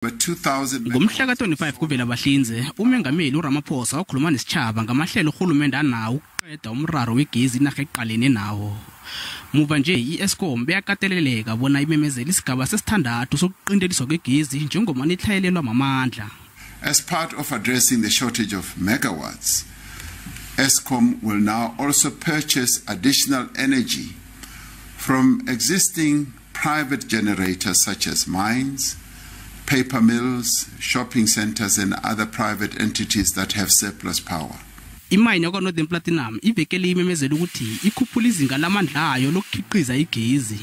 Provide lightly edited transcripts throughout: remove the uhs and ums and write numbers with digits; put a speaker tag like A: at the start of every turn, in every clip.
A: 2,000
B: Ngomhla ka-25 kuVelabahlinze, uMengameli uRamaphosa wakhuluma nesitjhaba ngamahlelo urhulumende anawo ukuqeda umraro wegezi inarha eqalene nawo. Muva nje i-Eskom beyakateleleka bona imemezele isigaba sesithandathu sokuqinteliswa kwegezi njengoba itlhayelelwa mamandla.
A: As part of addressing the shortage of megawatts, Eskom will now also purchase additional energy from existing private generators such as mines, paper mills, shopping centers, and other private entities that have surplus power.
B: Imayini yakwa-Northern Platinum ivekele imemezela ukuthi ikhuphula izinga lamandla ayo lokukhiqiza igezi.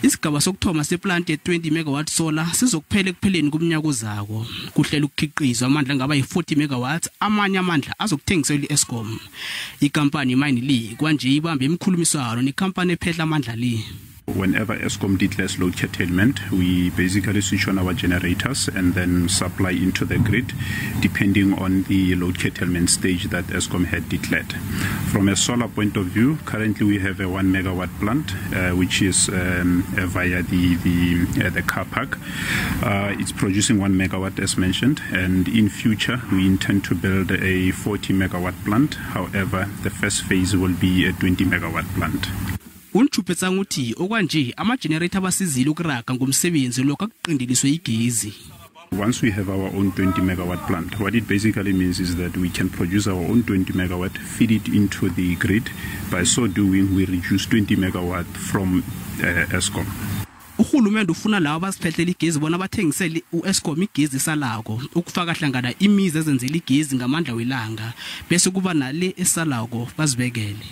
B: Isigaba sokuthoma seplanti ye-20 megawatt solar sizokuphela ekupheleni komnyaka ozako. Kuhlela ukukhiqizwa amandla angaba yi-40 megawatts, amanye amandla azokuthengiselwa i-Eskom. Ikampani imayini le kwanje ibambe imikhulumiswano nekhampani ephehla amandla le.
C: Whenever Eskom declares load curtailment, we basically switch on our generators and then supply into the grid, depending on the load curtailment stage that Eskom had declared. From a solar point of view, currently we have a 1 megawatt plant, which is via the car park. It's producing 1 megawatt, as mentioned, and in future we intend to build a 40 megawatt plant. However, the first phase will be a 20 megawatt plant.
B: UNchupetsang uthi okwanje ama-generator abasizile ukuraga ngomsebenzi lokhu akuqindeliswe igezi.
C: Once we have our own 20 megawatt plant, what it basically means is that we can produce our own 20 megawatt, feed it into the grid. By so doing, we reduce 20 megawatt from Eskom.
B: Urhulumende ufuna labo abaziphehlela igezi bona bathengisele u-Eskom igezi esalako, ukufaka hlangana imizi ezenzela igezi ngamandla welanga, bese kuba nale esalako bazibekele.